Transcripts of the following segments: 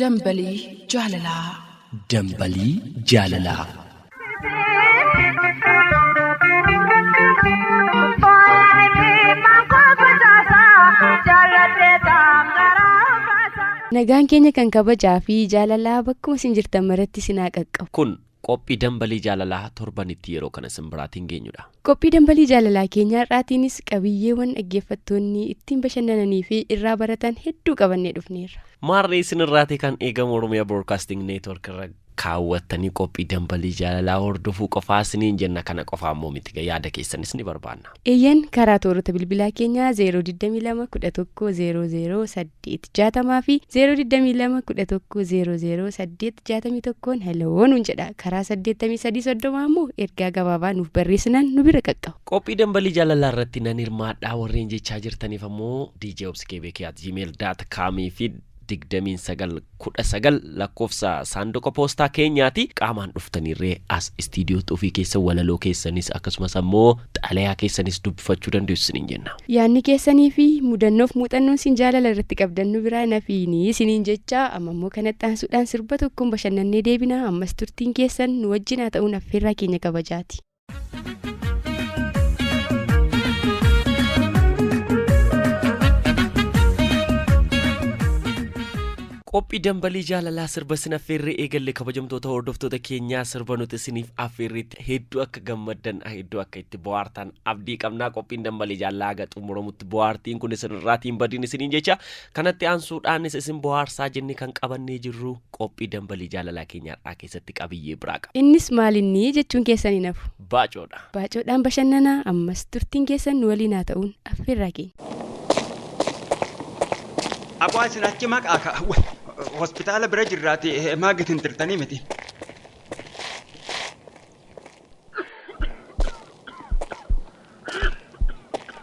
Dambalii jaalalaa. Dambalii jaalalaa. Nagaan keenya kan kabajaa fi jaalalaa bakkuma isin jirtan maratti isin haa qaqqabu. Kun qophii dambalii jaalalaa torbanitti yeroo kana isin biraatiin geenyudha. Qophii dambalii jaalalaa keenya har'aatiinis qabiyyeewwan dhaggeeffattoonni ittiin bashannananii fi irraa baratan hedduu qabannee dhufneerra. Maarree isinirraatii kan eegamu Oromiyaa Broadcasting Network irra kaawwattanii qophii dambalii jaalalaa hordofuu qofaa isiniin jenna kana qofaa immoo miti yaada keessanis ni barbaanna. Eeyyeen karaa toorota bilbilaa keenyaa 022 11 00 860 fi 022 11 00 861 heloo nuun jedha karaa 83 30 immoo ergaa gabaabaa nuuf barreessinaan nu bira qaqqaba. Qophii dambalii jaalalaa irratti nan hirmaadhaa warreen jechaa jirtaniif ammoo DJ obsikebeekii@gmail.com fi 2919 lakkoofsa saanduqa poostaa keenyaati qaamaan dhuftaniirree as istiidiyootti ofii keessa walaloo keessanis akkasumas ammoo xalayaa keessanis dubbifachuu dandeessu isiniin jenna. Yaadni keessanii fi mudannoof muuxannoon sin jaalala irratti qabdan nu biraa nafiini isiniin jecha amma immoo kanatti aansuudhaan sirba tokkoon bashannannee deebina ammas turtiin keessan nu wajjin haa ta'uun affeerraa keenya kabajaati. Qophii dambalii jaalalaa sirba sin affeerree eegalle kabajamtoota hordoftoota keenyaa sirba nuti isiniif affeerreetti hedduu akka gammaddan hedduu akka itti bohaartan abdii qabnaa qophiin dambalii jaalalaa haga xumuramutti bohaartiin kun isinirraatiin badiin isiniin jecha kanatti aansuudhaanis isin bohaarsaa jennee kan qabannee jirru qophii dambalii jaalalaa keenya har'aa keessatti qabiyyee biraa qaba. Innis maalinni jechuun keessan hin hafu. Baacoodha. Baacoodhaan bashannanaa ammas turtiin keessan nu waliin haa ta'uun affeerraa keenya. Abbaa isin achi maqaa ka hospitaala bira jirraati maa gadi hin tirtanii miti.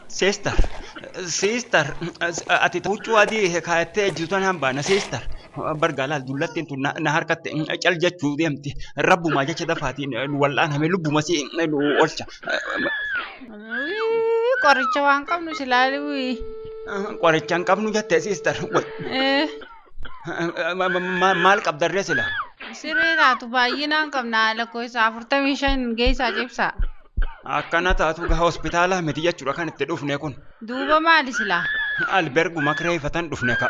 Sister, sister, ati huccuu adii kaayattee ejjitu tan hambaana sister. Bargaa laal dullattiin tun na harkatti cal jechuu deemti. Rabbumaa jecha dafaatiin nu wal'aaname lubbuma si nu oolcha. Qoricha waan qabnu silaa Qoricha hin qabnu jette sister. Maal qabdarree sila? Siree taatu baay'inaan qabna lakkoofsa 45 geessaa cibsaa. Akkana taatu gaa hospitaala miti jechuudha kan itti dhufne kun. Duuba maali silaa? Alberguma kireeffatan dhufne ka.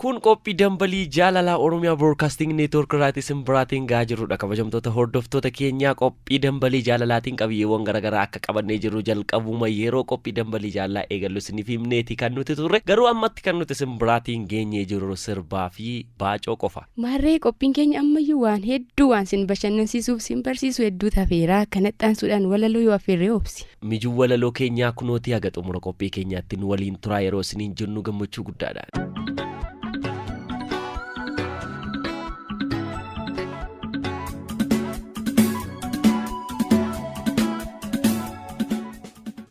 Kun qophii dambalii jaalalaa Oromiyaa Broadcasting Network irraati isin biraatiin gahaa jirrudha. Kabajamtoota hordoftoota keenyaa qophii dambalii jaalalaatiin qabiyyeewwan garaagaraa akka qabannee jirru jalqabuma yeroo qophii dambalii jaalalaa eegallu isiniif himneeti kan nuti turre. Garuu ammatti kan nuti isin biraatiin geenyee jirru sirbaa fi baacoo qofa. Maarree qophiin keenya ammayyuu waan hedduu waan sin bashannansiisuuf sin barsiisu hedduu tafeera kanatti aansuudhaan walaloo yoo affeerree obsi. Mijuun walaloo keenyaa kunootii haga xumura qophii keenyaatti nu waliin turaa yeroo isiniin jennu gammachuu guddaadhaan.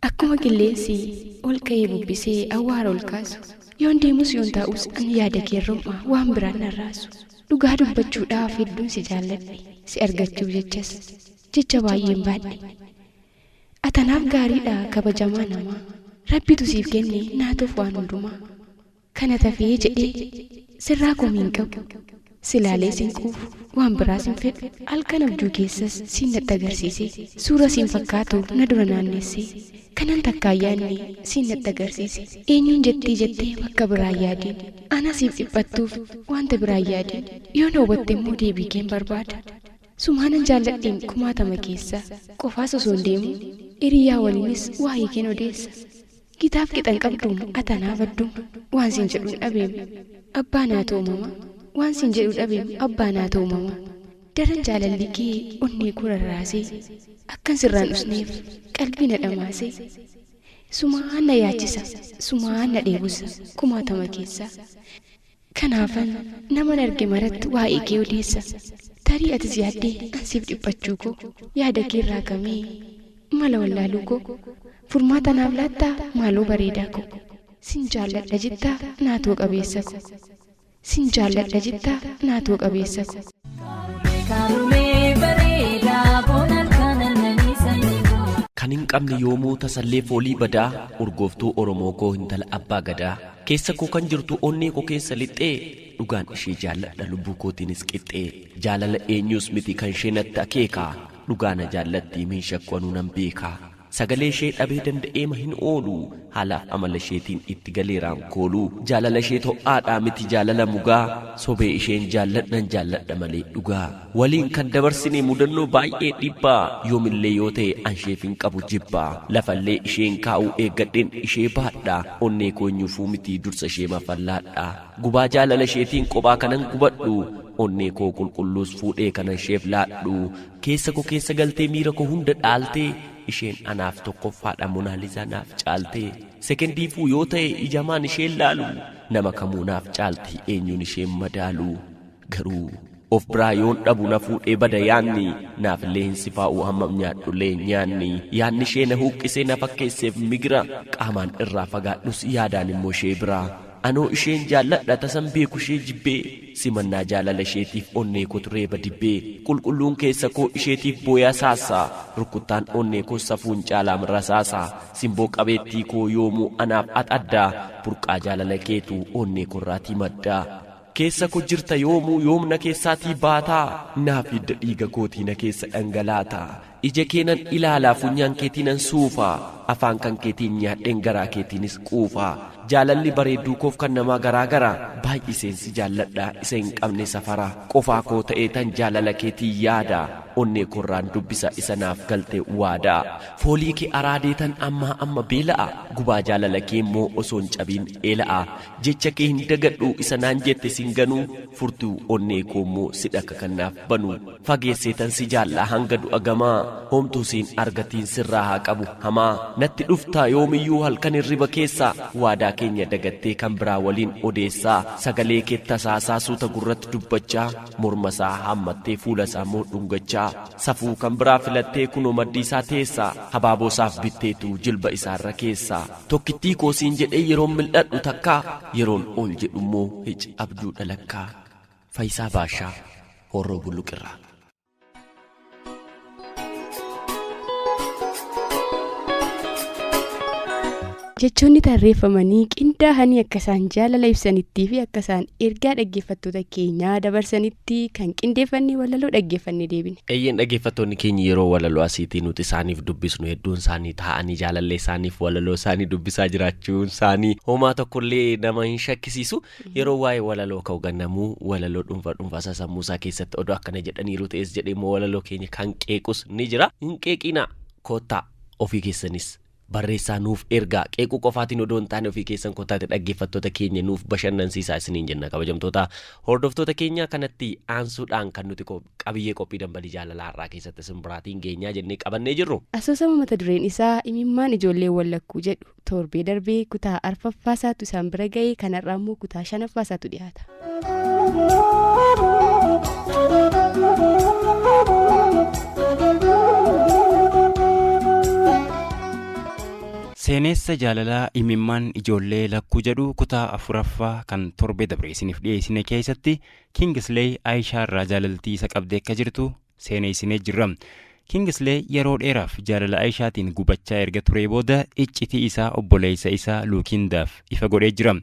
Akkuma qilleensi ol ka'ee bubbisee awwaara ol kaasu yoon deemus yoon taa'us an yaada kee rom'a waan biraan narraasu dhugaa dubbachuudhaaf hedduun si jaalladhe si argachuuf jechas jecha baay'een baadhe atanaaf gaariidha kabajamaa namaa rabbitu siif kenne naatoof waan hundumaa kana tafee jedhee sirraa komii hin qabu silaalee sin quufu waan biraas hin fedhu halkan abjuu keessas siin natti agarsiise suura siin fakkaatu na dura naannessee kanan takkaan yaadne siin natti agarsiise eenyuun jettee jettee bakka biraan yaadiin ana siif dhiphattuuf wanta biraan yaadiin yoo na hubatte immoo deebii keen barbaada sumaanan jaalladheen kumaatama keessa qofaas osoo hin deemu hiriyaa waliinis waa'ee keen odeessa gitaaf qixan qabduum atanaa badduma waan siin jedhuun dhabeem abbaa naa ta'u waan siin jedhu dhabeem abbaa naa ta'u mama daran jaalalli kee onnee koo rarraasee akkan sirraan dhusneef qalbii na dhamaasee sumaan na yaachisa sumaan na dheebusa kumaatama keessaa. Kanaafan naman arge maratti waa'ee kee odeessa. Tarii atis yaaddee an siif dhiphachuu koo yaada kee irraa kamee mala wallaaluu koo furmaata naaf laattaa maaloo bareedaa koo. Sin jaalladha jettaa naatoo qabeessa koo. Sin jaalladha jettaa naatoo qabeessa koo. Kan hin qabne yoomuu tasallee foolii badaa urgooftuu Oromoo koo intala abbaa gadaa keessa koo kan jirtu onnee koo keessa lixxee dhugaan ishee jaalladha lubbuu kootiinis qixxee jaalala eenyuus miti kan ishee natti akeeka dhugaa na jaallatti min shakku anuu nan beeka sagalee ishee dhabee danda'eema hin oolu haalaaf amala isheetiin itti galeeraan koolu jaalala ishee to'aadhaa miti jaalala mugaa sobee isheen jaalladhan jaalladha malee dhugaa waliin kan dabarsine mudannoo baay'ee dhibbaa yoomillee yoo ta'e ansheef hin qabu jibbaa lafallee isheen kaa'uu eeggadheen ishee baadha onnee koo eenyuufuu miti dursa ishee mafallaadha gubaa jaalala isheetiin kophaa kanan gubadhu onnee koo qulqulluus fuudhee kanan isheef laadhu keessa koo keessa galtee miira koo hunda dhaaltee isheen anaaf tokkoffaadha Monaalizaa naaf caaltee sekendiifuu yoo ta'e ijamaan isheen laalu nama kamuu naaf caalti eenyuun isheen madaalu garuu of biraa yoon dhabu na fuudhee bada yaanni naafillee hin sifaa'u hammam nyaadhullee hin nyaanni yaanni ishee na huqqisee na fakkeesseef migira qaamaan irraa fagaadhus yaadaan immoo ishee bira anoo isheen jaalladha tasan beeku ishee jibbee simannaa jaalala isheetiif onnee koo reeba dibbee qulqulluun keessa koo isheetiif booyaa saassa rukuttaan onnee koo safuun caalaam rasaasa simboo qabeettii koo yoomuu anaaf at addaa burqaa jaalala keetu onnee korraatii maddaa keessa koo jirta yoomuu yoomna keessaatii baataa naaf hidda dhiiga kootii na keessa dhangalaataa ija keenan ilaalaa funyaan keetiinan suufaa afaan kan keetiin nyaadheen garaa keetiinis quufaa jaalalli bareedduu koof kan namaa garaa gara baay'iseen si jaalladha isa hin qabne safara qofaa koo ta'ee tan jaalala keetii yaada onnee korraan dubbisa isa naaf galte waadaa foolii kee araadee tan ammaa amma beela'a gubaa jaalala kee immoo osoo hin cabiin eela'a jecha kee hin dagadhu isa naan jette sin ganuu furtuu onnee koo immoo si dhakka kan naaf banu fageessee tan si jaallaa hanga du'a gamaa homtuu siin argatiin sirraa haa qabu hamaa natti dhuftaa yoomiyyuu halkan hirriba keessa waadaa keenya dagattee kan biraa waliin odeessaa sagalee kee tasaasaa suuta gurratti dubbachaa morma isaa haammattee fuula isaa immoo dhungachaa safuu kan biraa filattee kunoo maddii isaa teessa habaaboo isaaf bitteetu jilba isaarra keessa tokkittii koo siin jedhee yeroon mil'adhu takkaa yeroon ol jedhu immoo hic abjuu dhalakkaa Faayisaa Baashaa Horroo Bulluqirraa. Jechoonni tarreeffamanii qindaa'anii akka isaan jaalala ibsanittii fi akka isaan ergaa dhaggeeffattoota keenyaa dabarsanitti kan qindeeffannee walaloo dhaggeeffannee deebine. Eeyyeen dhaggeeffattoonni keenya yeroo walaloo asiitii nuti isaaniif dubbisnu hedduun isaanii taa'anii jaalallee isaaniif walaloo isaanii dubbisaa jiraachuun isaanii homaa tokkollee nama hin shakkisiisu. Yeroo waa'ee walaloo ka'u gannamuu walaloo dhuunfaa dhuunfaa isaa sammuu isaa keessatti odoo akkana jedhaniiru ta'es jedhee immoo walaloo keenya kan qeequs ni jira. Hin qeeqinaa koottaa ofii keessanis barreessaa nuuf ergaa qeequu qofaatiin odoo hin taane ofii keessan kottaate dhaggeeffattoota keenya nuuf bashannansiisaa isiniin jenna kabajamtoota hordoftoota keenya kanatti aansuudhaan kan nuti qabiyyee qophii dambalii jaalalaa har'aa keessatti isin biraatiin geenyaa jennee qabannee jirru. Asoosama mata dureen isaa imimmaan ijoollee wallakkuu jedhu torbee darbee kutaa arfaffaasaatu isaan bira ga'ee kanarraa immoo kutaa shanaffaasaatu dhiyaata. Seenessa jaalalaa imimmaan ijoollee lakkuu jedhu kutaa afuraffaa kan torbee dabre isiniif dhiyeessine keessatti Kingsley Aayishaa irraa jaalaltii isa qabdee akka jirtu seenessinee jirra. Kingsley yeroo dheeraaf jaalala Aayishaatiin gubachaa erga turee booda iccitii isaa obboleessa isaa Luukindaaf ifa godhee jira.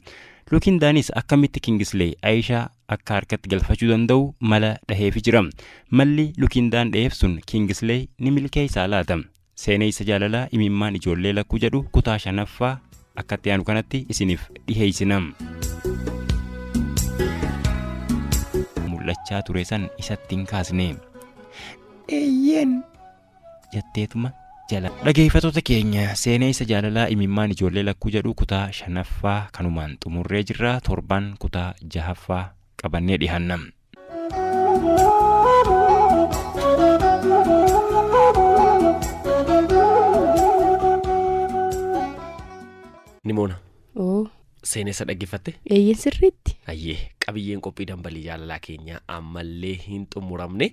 Luukindaanis akkamitti Kingsley Aayishaa akka harkatti galfachuu danda'u mala dhaheefi jira. Malli Luukindaan dhaheef sun Kingsley ni milkeessaa laata? Seenessa jaalalaa imimmaan ijoollee lakkuu jedhu kutaa shanaffaa akkatti aanu kanatti isiniif dhiheessina. Mul'achaa ture san isatti hin kaasne. Eeyyeen jetteetuma jala. Dhaggeeffattoota keenya seenessa jaalalaa imimmaan ijoollee lakkuu jedhu kutaa shanaffaa kanumaan xumurree jirra torban kutaa jahaffaa qabannee dhiyaanna. Nimoona Oo seenessa dhaggeeffatte? eeyyeen sirriitti. Ayyee Qabiyyeen qophii dambalii jaalalaa keenyaa ammallee hin xumuramne.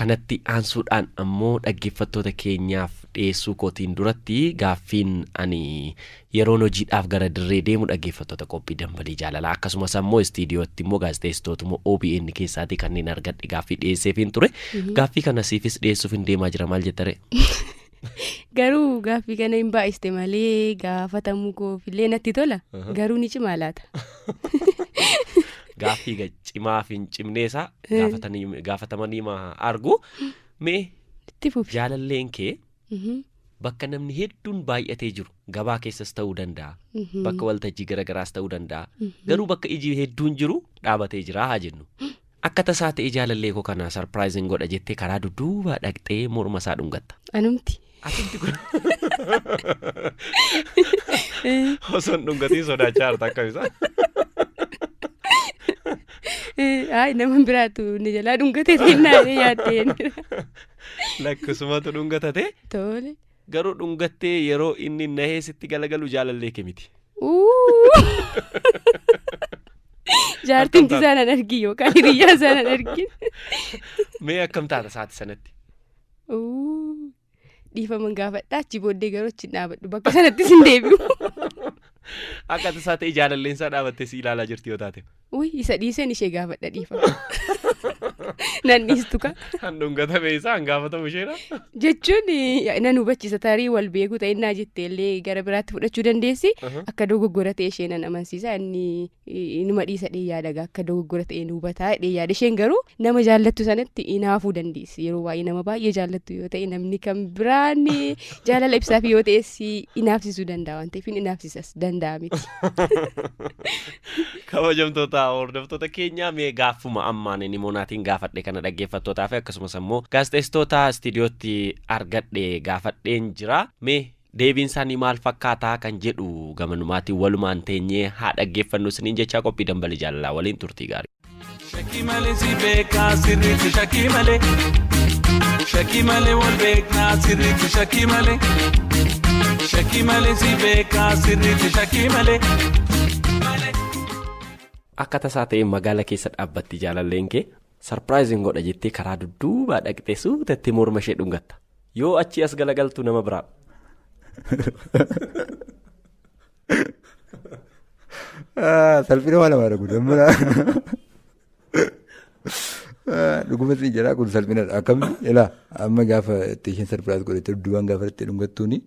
Kanatti aansuudhaan ammoo dhaggeeffattoota keenyaaf dhiyeessuu kootiin duratti gaaffiin ani yeroon hojiidhaaf gara dirree deemu dhaggeeffattoota qophii dambalii jaalalaa akkasumas ammoo istiidiyootti immoo gaazexeessitootuma OBN keessaatii kanneen argadhe gaaffii dhiyeesseefiin ture. Gaaffii kana siifis dhiyeessuuf hin deemaa jira, maal jettaree? Garuu gaaffii kana hin baay'iste malee gaafatamuu koofillee natti tola. Garuu ni cimaa laata? Gaaffii cimaa fi hin cimnee isaa gaafatamanii ma argu. Mee Itti fufi. jaalalleen kee bakka namni hedduun baay'atee jiru, gabaa keessas ta'uu danda'a, bakka waltajjii garaagaraas ta'uu danda'a, garuu bakka iji hedduun jiru dhaabatee jira haa jennu. Akka tasaa ta'e jaalallee koo kana surpriseiin godha jettee karaa dudduubaa dhaqxee morma isaa dhungatta. Anumti. Atumti kun osoo hin dhungatiin sodaachaa jirta akkam isaa. Ay, nama biraatu ni jalaa dhungatee ta'innaadhe yaaddeen. Lakkisumatu dhungatate. Tole. Garuu dhungattee yeroo inni nahee sitti galagalu jaalallee kee miti. Jaartiin isaa nan argi yookaan hiriyyaa isaa nan argin. Mee akkam taata sa'aati sanatti? Dhiifama gaafadha, achi booddee garuu achi hin dhaabadhu, bakka sanattis hin deebi'u. Akka tasaa ta'e jaalalleen isaa dhaabattee si ilaalaa jirti yoo taate. Uy, isa dhiiseen ishee gaafadha dhiifama. Nan dhiistu ka. Kan dhungatame isaa han gaafatamu isheedha. Jechuun nan hubachiisa, tarii wal beeku ta'innaa jettee illee gara biraatti fudhachuu dandeessi. Akka dogoggora ta'e ishee nan amansiisa, inni inuma dhiisa dhee yaada, akka dogoggora ta'e nu hubataa dhee yaada. Isheen garuu nama jaallattu sanatti hinaafuu dandeessi. Yeroo baay'ee nama baay'ee jaallattu yoo ta'e, namni kan biraan jaalala ibsaaf yoo ta'e si hinaafsisuu danda'a waan ta'eef hin hinaafsisas danda'a miti. Kabajamtoota hordoftoota keenyaa, mee gaaffuma ammaan inni moonaatiin gaafadhe kana dhaggeeffattootaa fi akkasumas ammoo gaazexeessitoota istiidiyootti argadhe gaafadheen jira. Mee deebiin isaanii maal fakkaataa kan jedhu gamanumaatiin walumaan teenyee haa dhaggeeffannu isiniin jechaa, qophii dambalii jaalalaa waliin turtii gaarii. Shakkii malee si beekaa sirriitti, shakkii malee. Shakkii malee wal beeknaa sirriitti, shakkii malee. Shakkii malee si beekaa sirriitti, shakkii malee. Akka tasaa ta'e magaala keessa dhaabbatti jaalalleen kee, surpriseiin godha jettee karaa dudduubaa dhaqxee suutatti morma ishee dhungatta. Yoo achi as galagaltu nama biraa. Salphina waa lamaadha kun. Dhuguma si jedhaa, kun salphinadha. Akkami ilaa, amma gaafa itti isheen surprise godhatte dudduubaan gaafa itti dhungattuuni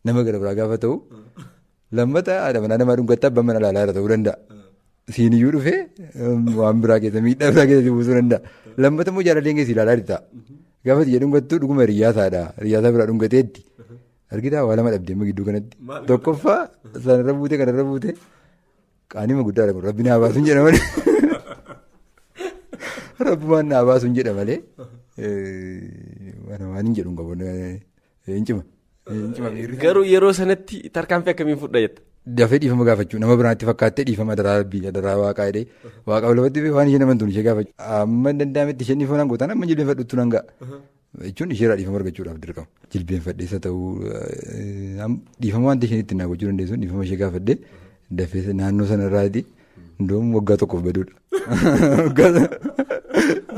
nama gara biraa gaafa ta'u, lammata haadha manaa namaa dhungattaa abbaan mana ilaalaa irra ta'uu danda'a. Siiniyyuu dhufee waan biraa keessa, miidhaa biraa keessa si buusuu danda'a. Lammata immoo jaalalleen keessa ilaalaa jirta. Gaafa itti dhungattu dhuguma hiriyyaa isaadha. Hiriyyaa isaa biraa dhungateetti. Argitaa, waa lama dhabdee amma gidduu kanatti. Tokkoffaa sanarra buutee kanarra buutee qaanima guddaadha kun, rabbi naa baasuun jedha malee. Rabbumaan naa baasuun jedha malee. Waan hin jedhu hin qabu. Hin cima. Hin cima miirri. Garuu yeroo sanatti tarkaanfii akkamiin fudha jetta? Dafee dhiifama gaafachuu, nama biraatti fakkaattee dhiifama, daraa rabbii, daraa waaqaa jedhee waaqa lafatti waan isheen amantuun ishee gaafachuu. Amma hin danda'ametti isheen dhiifama naan gootaan amma jilbeenfadhutti nan ga'a. Jechuun isheerraa dhiifama argachuudhaaf dirqama. Jilbeenfadhee isa ta'uu, dhiifama wanta isheen ittiin naa gochuu dandeessuun dhiifama ishee gaafadhee dafee naannoo sanarraati hundoom waggaa tokkoof baduudha.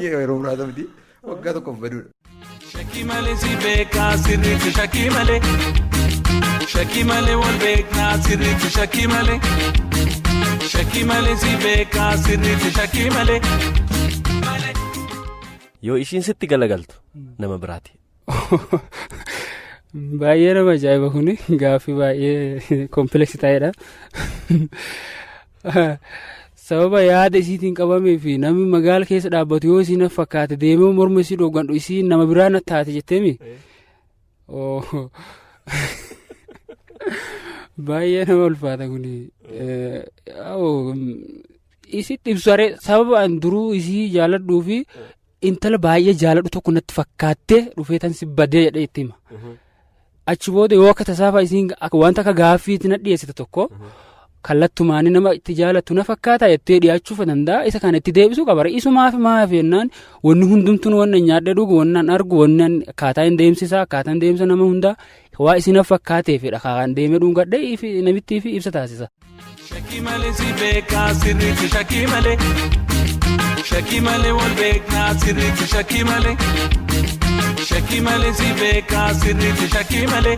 Yeroo muraasa miti, waggaa tokkoof baduudha. Shakkii malee si beekaa sirriitti, shakkii malee. Shakkii malee wal beeknaa sirriitti, shakkii malee. Shakkii malee si beekaa sirriitti, shakkii malee. Yoo ishiin sitti galagaltu nama biraati. Baay'ee nama ajaa'iba kuni, gaaffii baay'ee complex ta'edha. Sababa yaada isiitiin qabamee fi namni magaala keessa dhaabbatu yoo isiin fakkaate deemee morma isii dhooggandu, isiin nama biraa na taate jetteemi. Oh. Baay'ee nama ulfaata kuni. Isitti ibsu aree, sababa an duruu isii jaaladhuu fi intala baay'ee jaaladhu tokko natti fakkaattee dhufee tan si badee jedhee itti hima. Achi booda yoo akka tasaafaa isiin wanta akka gaaffiitti na dhiyeessite tokko, kallattumaanii nama itti jaalattu na fakkaata jettee dhiyaachuuf danda'a, isa kana itti deebisuu qaba. Isumaaf maaf jennaan, wanni hundumtuun, wanni nyaadhee dhugu, wanni an argu, wanni an akkaataa hin deemsisaa, akkaataan deemsa nama hundaa waa isin fakkaateefidha. Kan deemee dhungadhee namittii fi ibsa taasisa. Shakkii malee si beekaa sirriitti, shakkii malee. Shakkii malee wal beeknaa sirriitti shakkii malee. Shakkii malee si beekaa sirriitti shakkii malee.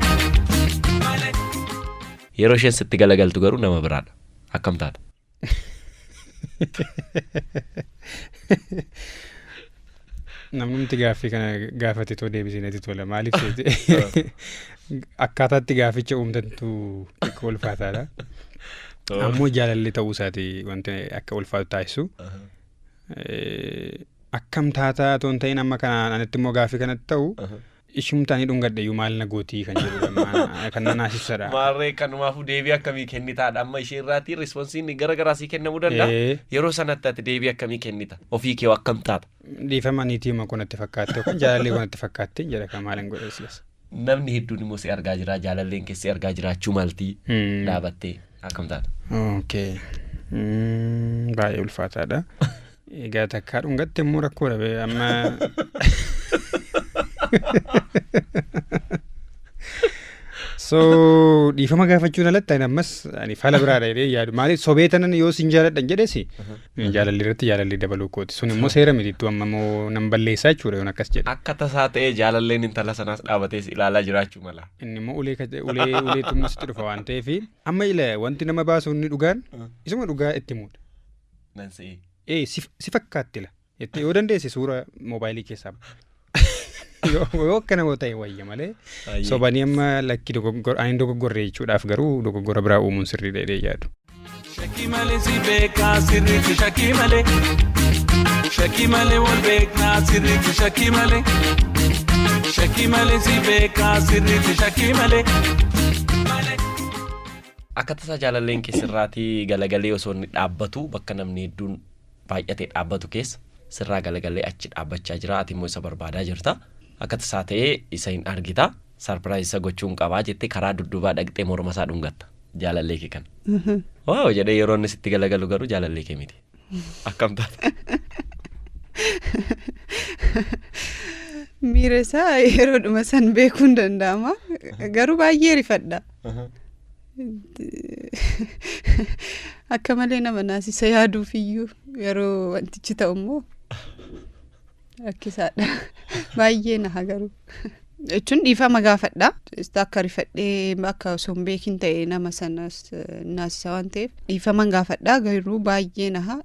Yeroo isheen sitti galagaltu garuu nama biraadha. Akkam taata? Namnumti gaaffii kana gaafate too deebisee natti tola. Maaliif seete? Akkaataatti gaafficha uumtantu xiqqoo ulfaataadha. Ammoo jaalalli ta'uu isaati wanti akka ulfaatu taasisu. Akkam taataa otoo hin ta'in amma kana anatti immoo gaaffii kanatti ta'u ishumtaan ni dhungadhe iyyuu maal na gootii kan jedhudha. Kan na naasisadha. Maarree kanumaafuu deebii akkamii kennitaadha amma ishee irraatii responsiin gara garaa sii kennamuu danda'a. Yeroo sanatti ati deebii akkamii kennita? Ofii kee akkam taata? Dhiifama niitii koo natti fakkaatte yookaan jaalallee koo natti fakkaatte jedha kan maalin godhe silas. Namni hedduun immoo si argaa jira jaalalleen kee si argaa jiraachuu maltii dhaabattee akkam taata? Okay. Baay'ee ulfaataadha. Egaa takkaa dhungatte immoo rakkoodha bee amma. So dhiifama gaafachuun alatti ani ammas ani fala biraadha jedhee yaadu. Maaliif sobee tanan yoo sin jaaladhan jedhes jaalalli irratti jaalalli dabaluu kooti. Sun immoo seera miti ittuu amma immoo nan balleessaa jechuudha yoon akkas jedhe. Akka tasaa ta'ee jaalalleen intala sanaas dhaabatee si ilaalaa jiraachuu mala. Inni immoo ulee ulee uleetu immoo sitti dhufa waan ta'eef amma ila wanti nama baasu inni dhugaan isuma dhugaa itti himuudha. Nan se'ee. Ee si si fakkaatti la. Jettee yoo dandeesse suura moobaayilii keessaa yoo akkana yoo ta'e wayya malee sobanii amma lakki dogoggora ani dogoggorre jechuudhaaf garuu dogoggora biraa uumuun sirriidha jedhee yaadu. Shakkii malee si beekaa sirriitti shakkii malee. Shakkii malee wal beeknaa sirriitti shakkii malee. Shakkii malee si beekaa sirriitti shakkii malee. Akka tasaa jaalalleen kee sirraatii galagalee osoo inni dhaabbatu bakka namni hedduun baay'atee dhaabbatu keessa sirraa galagalee achi dhaabbachaa jira ati immoo isa barbaadaa jirta. Akka tasaa ta'ee isa hin argita. Sarpiraayiz isa gochuun qabaa jettee karaa dudduubaa dhaqxee morma isaa dhungatta. Jaalallee kee kana. Waaw jedhee yeroo inni sitti galagalu garuu jaalallee kee miti. Akkam taata? Miira isaa yeroodhuma san beekuun danda'ama. Garuu baay'ee rifadha. Akka malee nama naasisa yaaduuf iyyuu yeroo wantichi ta'u immoo rakkisaadha. Baay'ee naha garuu. Jechuun dhiifama gaafadha. Akka rifadhee akka osoo hin beekin ta'e nama sanas naasisa waan ta'eef dhiifama gaafadha garuu baay'ee naha.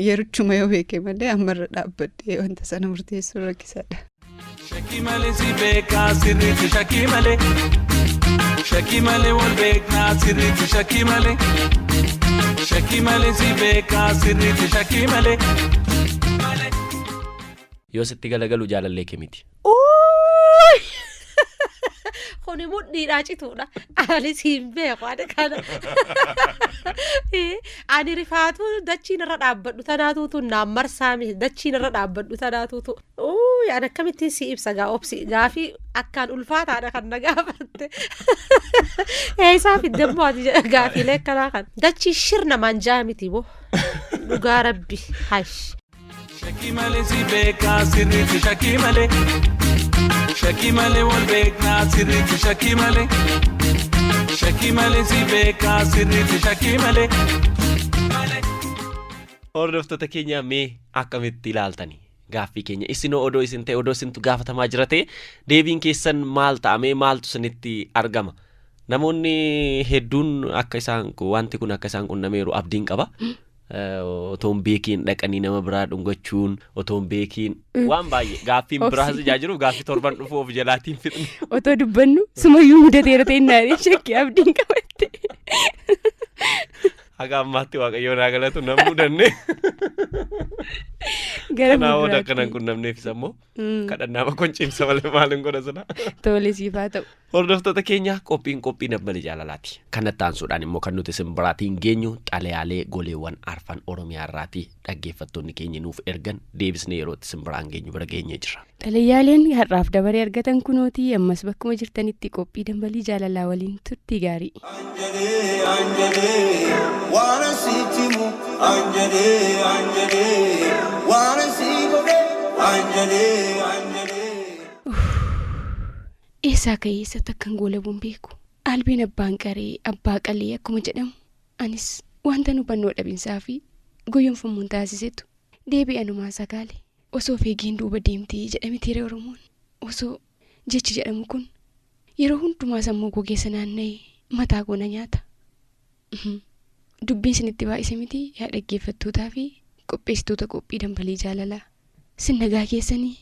Yerichuma yoo beeke malee ammarra dhaabbadhee wanta sana murteessuun rakkisaadha. Shakkii malee si beekaa sirriitti shakkii malee. Shakkii malee wal beeknaa sirriitti shakkii malee. Shakkii malee si beekaa sirriitti shakkii malee. Yoo sitti galagalu jaalallee kee miti. Uuuy! Kuni mudhiidhaa cituudha. Anis hin beeku ani kana. Ani rifaatuu dachiin irra dhaabbadhu tanaatuutu naan marsaa miti dachiin irra dhaabbadhu tanaatuutu. Uuuy ani akkamittiin si ibsa gaa obsi gaafii akkaan ulfaataadha kan na gaafatte. Eessaa fidde immoo ati gaafiilee akkanaa kan. Dachii shir namaan jaa miti boo. Dhugaa rabbi hash. Shakkii malee si beekaa sirriitti shakkii malee. Shakkii malee wal beeknaa sirriitti shakkii malee. Shakkii malee si beekaa sirriitti shakkii malee. Hordoftoota keenya mee akkamitti ilaaltani? Gaaffii keenya isinoo odoo isin ta'e odoo isintu gaafatamaa jira ta'e deebiin keessan maal ta'a mee maaltu isinitti argama? Namoonni hedduun akka isaan wanti kun akka isaan qunnameeru abdiin qaba. Otoo hin beekiin dhaqanii nama biraa dhungachuun otoo hin beekiin waan baay'ee gaaffiin biraas ijaa jiru gaaffii torban dhufu of jalaatiin fixne. Otoo dubbannu sumayyuu mudateera ta'e naadhee shakkii abdiin qabatte. Haga ammaatti waaqayyoon haa galatu nan mudanne. Gara Kanaa booda fuulduraatti. akka nan qunnamneefis ammoo kadhannaa bakkoon cimsa malee maal hin godha sana. Tole siif haa ta'u. Hordoftoota keenya qophiin qophii dambalii jaalalaati. Kanatti aansuudhaan immoo kan nuti isin biraatiin geenyu xalayaalee goleewwan arfan Oromiyaa irraatii dhaggeeffattoonni keenya nuuf ergan deebisnee yeroo itti isin biraan geenyu bira geenyee jirra. Xalayaaleen har'aaf dabaree argatan kunootii ammas bakkuma jirtanitti qophii dambalii jaalalaa waliin turtii gaarii. Eessaa ka'ee eessatti akkan goolabu hin beeku. Albeen abbaan qaree abbaa qalee akkuma jedhamu anis wantan hubannoo dhabinsaa fi goyyomfamuun taasisetu Deebi'e anumaan sakaale. Osoo of eegiin duuba deemti jedha mitiiree Oromoon. Osoo jechi jedhamu kun yeroo hundumaa sammuu koo keessa naanna'ee mataa koo na nyaata. Dubbiin isinitti baay'ise miti yaa dhaggeeffattootaa fi qopheessitoota qophii dambalii jaalalaa. Sin nagaa keessanii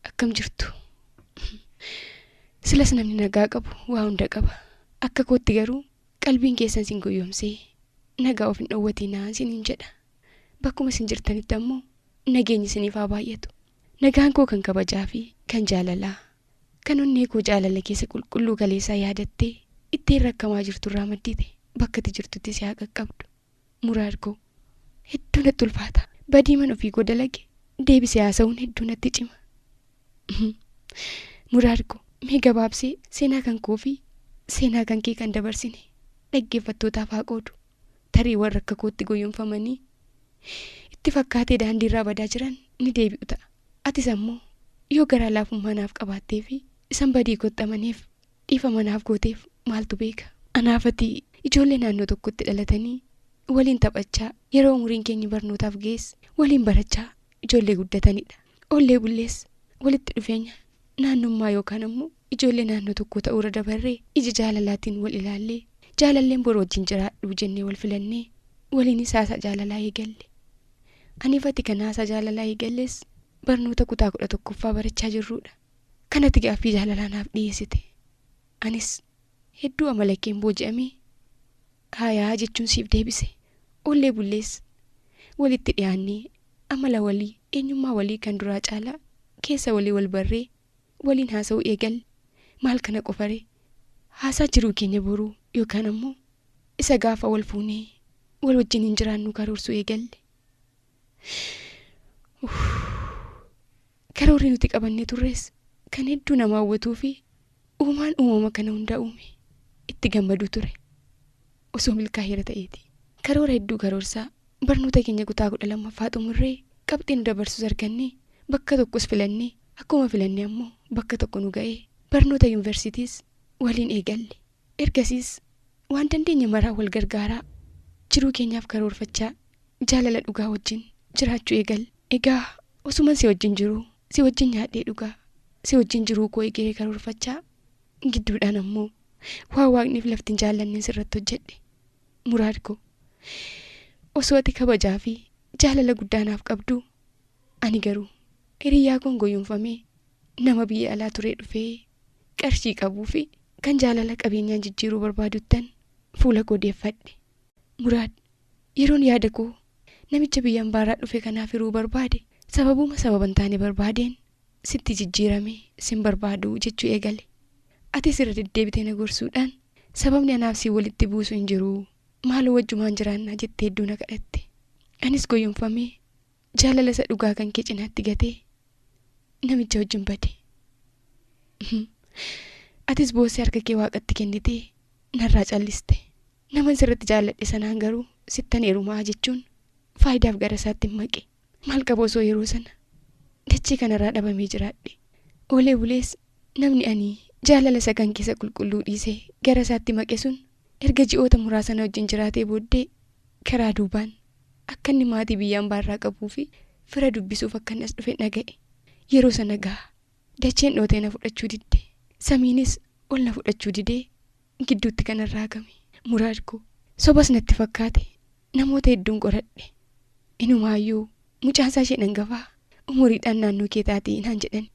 akkam jirtu? Silas namni nagaa qabu waa hunda qaba. Akka kootti garuu qalbiin keessan sin goyyomsee nagaa of hin dhowwatinaa isiniin jedha. Bakkuma isin jirtanitti ammoo nageenyi isiniif haa baay'atu. Nagaan koo kan kabajaa fi kan jaalalaa, kan onnee koo jaalala keessa qulqulluu kaleessaa yaadattee ittiin rakkamaa jirtu irraa maddite bakka ati jirtutti si haa qaqqabdu. Muraad koo, hedduu natti ulfaata. Badiiman ofii koo dalage deebisee haasa'uun hedduu natti cima. Muraad koo, mee gabaabsee seenaa kan koo fi seenaa kan kee kan dabarsine dhaggeeffattootaaf haa qoodu. Tarii warra akka kootti goyyomfamanii itti fakkaatee daandiirraa badaa jiran ni deebi'u ta'a. Atis ammoo yoo garaa laafummaa naaf qabaattee fi isan badii kootti amaneef dhiifama naaf gooteef maaltu beeka. Anaaf ati ijoollee naannoo tokkotti dhalatanii waliin taphachaa yeroo umuriin keenya barnootaaf ga'es waliin barachaa ijoollee guddatanidha. Oollee bullees walitti dhufeenya naannummaa yookaan ammoo ijoollee naannoo tokkoo ta'uurra dabarree ija jaalalaatiin wal ilaallee jaalalleen boru wajjin jiraadhu jennee wal filannee waliinis haasaa jaalalaa eegalle. Aniif ati kan haasaa jaalalaa eegalles barnoota kutaa 11ffaa barachaa jirruudha. Kan ati gaaffii jaalalaa naaf dhiyeessite. Anis hedduu amala keen booji'amee haayaa jechuun siif deebise. Oollee bullees walitti dhiyaannee amala walii, eenyummaa walii kan duraa caalaa keessa walii wal barree waliin haasa'uu eegalle. Maal kana qofaree? Haasaa jiruu keenya boruu yookaan ammoo isa gaafa wal fuunee wal wajjiniin jiraannu karoorsuu eegalle. Karoorri nuti qabannee turres kan hedduu nama hawwatuu fi uumaan uumama kana hunda uume itti gammadu ture. Osoo milkaa'eera ta'eeti. Karoora hedduu karoorsaa barnoota keenya kutaa 12ffaa xumurree qabxii nu dabarsus argannee bakka tokkos filannee akkuma filanne ammoo bakka tokko nu ga'ee barnoota yuunivarsiitiis waliin eegalle. Ergasiis waan dandeenye maraa wal gargaaraa jiruu keenyaaf karoorfachaa jaalala dhugaa wajjin jiraachuu eegalle. Egaa osuman si wajjin jiruu, si wajjin nyaadhee dhugaa, si wajjin jiruu koo egeree karoorfachaa gidduudhaan ammoo waan waaqniif lafti hin jaallanneen sirratti hojjedhe. Muraad koo, osoo ati kabajaa fi jaalala guddaa naaf qabduu ani garuu hiriyyaa koon goyyomfamee nama biyya alaa turee dhufee qarshii qabuu fi kan jaalala qabeenyaan jijjiiruu barbaaduttan fuula koo deeffadhe. Muraad, yeroon yaada koo namicha biyya ambaarraa dhufe kanaaf hiruu barbaade sababuma sababa hin taane barbaadeen sitti jijjiirame sin barbaadu jechuu eegale. Atis irra deddeebitee na gorsuudhaan sababni anaaf siin walitti buusu hin jiru maaloo wajjumaan jiraannaa jettee hedduu na kadhatte. Anis goyyomfamee jaalala isa dhugaa kan kee cinaatti gatee namicha wajjin bade. Atis boossee harka kee waaqatti kennitee narraa calliste. Naman sirritti jaalladhe sanaan garuu sittan heerumaa jechuun faayidaaf gara isaatti hin maqe. Maal qaba osoo yeroo sana dachee kanarraa dhabamee jiraadhe. Oolee bulees namni ani jaalala isa kan keessa qulqulluu dhiisee gara isaatti maqe sun erga ji'oota muraasa na wajjin jiraatee booddee karaa duubaan akka inni maatii biyya ambaarraa qabuu fi fira dubbisuuf akka inni as dhufe dhaga'e. Yeroo sana gaa dacheen dhootee na fudhachuu didde. Samiinis ol na fudhachuu didee gidduutti kan irraa hagame. Muraad koo, sobas natti fakkaate namoota hedduun qoradhe. Inumaayyuu mucaansaa isheen hangafaa umuriidhaan naannoo kee taati naan jedhan.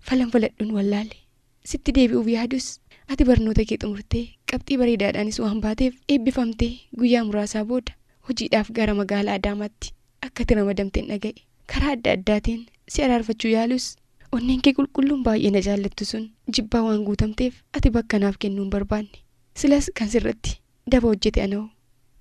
Falan faladhuun wallaale. Sitti deebi'uuf yaadus ati barnoota kee xumurtee qabxii bareedaadhaanis waan baateef eebbifamtee guyyaa muraasaa booda hojiidhaaf gara magaalaa Adaamaatti akka ati ramadamteen dhaga'e. Karaa adda addaatiin si araarfachuu yaalus onneen kee qulqulluun baay'ee na jaallattu sun jibbaa waan guutamteef ati bakka naaf kennuu hin barbaanne. Silas kan sirratti daba hojjete anoo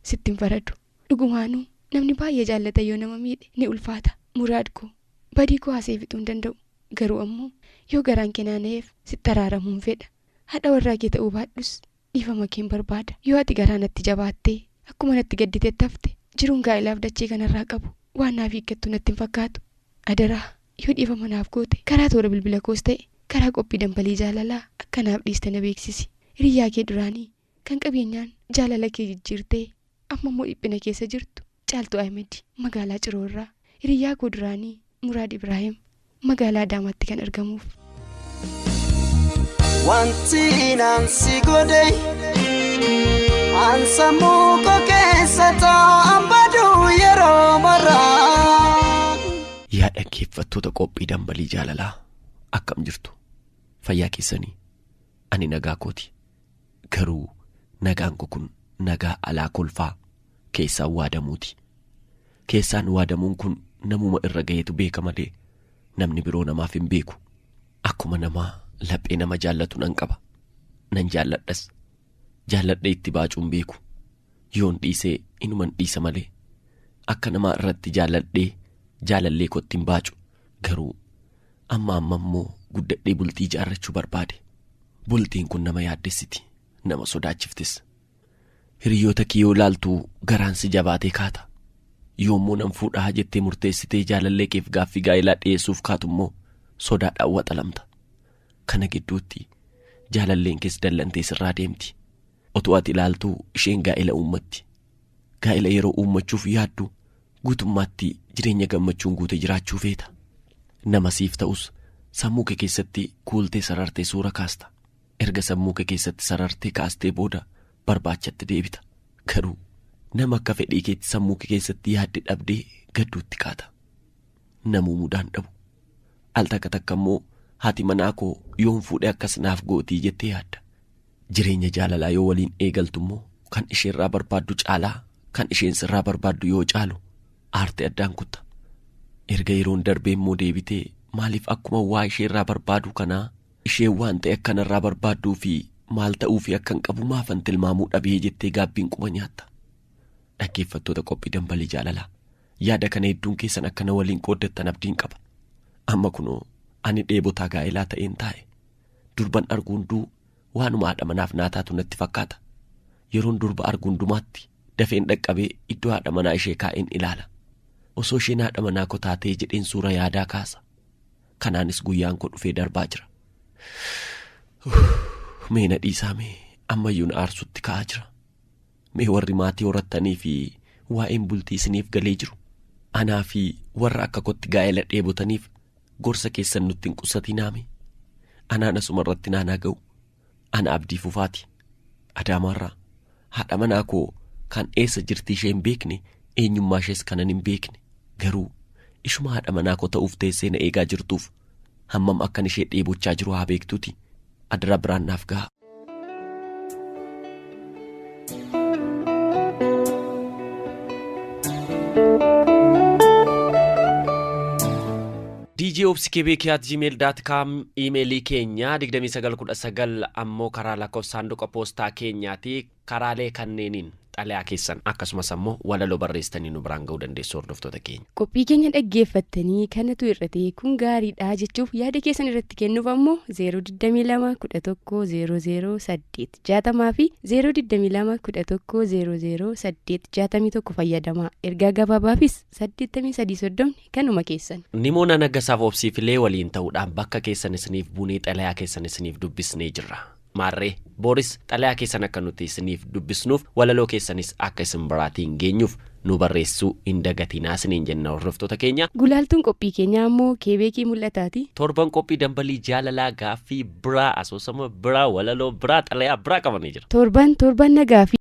sitti hin faradu. Dhugumaanuu namni baay'ee jaallatan yoo nama miidhe ni ulfaata. Muraad koo, badii koo haasa'ee fixuu hin danda'u. Garuu ammoo yoo garaan kee naana'eef sitti araaramuun fedha. Haadha warraa kee ta'uu baadhus dhiifama keen barbaada. Yoo ati garaa natti jabaattee akkuma natti gadditetti hafte jiruun gaa'ilaaf dachee kanarraa qabu waan naaf hiikkattu natti hin fakkaatu. Adaraa yoo dhiifama naaf goote karaa toora bilbila koos ta'e karaa qophii dambalii jaalalaa akka naaf dhiiste na beeksisi. Hiriyyaa kee duraanii kan qabeenyaan jaalala kee jijjiirtee amma immoo dhiphina keessa jirtu Caaltuu Ahmed magaalaa Ciroo irraa. Hiriyaa koo duraanii Muraad Ibraahim magaalaa Adaamaatti kan argamuuf. Wanti naan si godhe an sammuu koo keessa taa'an baduu yeroo maraa. Yaa dhaggeeffattoota qophii Dambalii Jaalalaa, akkam jirtu? Fayyaa keessanii? Ani nagaa kooti. Garuu nagaan koo kun nagaa alaa kolfaa, keessaan waadamuuti. Keessaan waadamuun kun namuma irra ga'eetu beeka malee namni biroo namaaf hin beeku. Akkuma namaa laphee nama jaallatu nan qaba. Nan jaalladhas. Jaalladhee itti baacuun beeku. Yoon dhiisee inuman dhiisa malee. Akka namaa irratti jaalladhee jaalallee kootti hin baacu. Garuu amma amma immoo guddadhee bultii ijaarrachuu barbaade. Bultiin kun nama yaaddessiti, nama sodaachiftis. Hiriyoota kee yoo ilaaltu garaan si jabaatee kaata. Yommuu nan fuudhaa jettee murteessitee jaalallee keef gaaffii gaa'elaa dhiyeessuuf kaatu immoo sodaadhaan waxalamta. Kana gidduutti jaalalleen kees dallantee sirraa deemti. Otuu ati ilaaltuu isheen gaa'ela uummatti. Gaa'ela yeroo uummachuuf yaaddu guutummaatti jireenya gammachuun guute jiraachuu feeta. Nama siif ta'us sammuu kee keessatti kuultee sarartee suura kaasta. Erga sammuu kee keessatti sarartee kaastee booda barbaachatti deebita. Garuu nama akka fedhii keetti sammuu kee keessatti yaadde dhabdee gadduutti kaata. Namuu mudaan dhabu. Al takka takka immoo haati manaa koo yoon fuudhee akkas naaf gootii jettee yaadda. Jireenya jaalalaa yoo waliin eegaltu immoo kan isheerraa barbaaddu caalaa kan isheen sirraa barbaaddu yoo caalu aartee addaan kutta. Erga yeroon darbee immoo deebitee maaliif akkuma waa isheerraa barbaadu kanaa isheen waan ta'e akkanarraa barbaadduu fi maal ta'uu fi akkan qabu maafan tilmaamuu dhabee jettee gaabbiin quba nyaatta. Dhaggeeffattoota qophii Dambalii Jaalalaa, yaada kana hedduun keessan akkana waliin qooddattan abdiin qaba. Amma kunoo ani dheebotaa gaa'elaa ta'een taa'e. Durban argu hunduu waanuma haadha manaaf naa taatu natti fakkaata. Yeroon durba argu hundumaatti dafeen dhaqqabee iddoo haadha manaa ishee kaa'een ilaala. Osoo isheen haadha manaa koo taatee jedheen suura yaadaa kaasa. Kanaanis guyyaan koo dhufee darbaa jira. Mee na dhiisaa, mee ammayyuu na aarsutti ka'aa jira. Mee warri maatii horattanii fi waa'een bultii isiniif galee jiru, anaa fi warra akka kootti gaa'ela dheebotaniif gorsa keessan nutti hin qusatinaame. Anaan asuma irratti naanaa ga'u. Ana Abdii Fufaati. Adaamaarraa haadha manaa koo kan eessa jirti ishee hin beekne, eenyummaa ishees kanan hin beekne, garuu ishuma haadha manaa koo ta'uuf teessee na eegaa jirtuuf hammam akkan ishee dheebochaa jiru haa beektuuti adara biraan naaf ga'a. DJ obsikebeekii@gmail.com iimeelii keenya, 2919 ammoo karaa lakkoofsa saanduqa poostaa keenyaati. Karaalee kanneeniin xalayaa keessan akkasumas ammoo walaloo barreessitanii nu biraan ga'uu dandeessu, hordoftoota keenya. Qophii keenya dhaggeeffattanii kanatu hir'ate, kun gaariidha jechuuf yaada keessan irratti kennuuf ammoo 022 11 00 8 60 fi 022 11 00 8 61 fayyadamaa. Ergaa gabaabaafis 83 30 kanuma keessan. Nimoona Naggasaaf Obsiifilee waliin ta'uudhaan bakka keessan isiniif buunee xalayaa keessan isiniif dubbisnee jirra. Maarree booris xalayaa keessan akka nuti isiniif dubbisnuuf, walaloo keessanis akka isin biraatiin geenyuuf nu barreessuu hin dagatinaa isiniin jenna, hordoftoota keenya. Gulaaltuun qophii keenyaa ammoo Keebeekii Mul'ataati. Torban qophii Dambalii Jaalalaa gaaffii biraa, asoosama biraa, walaloo biraa, xalayaa biraa qabanii jira. Torban torban nagaa fi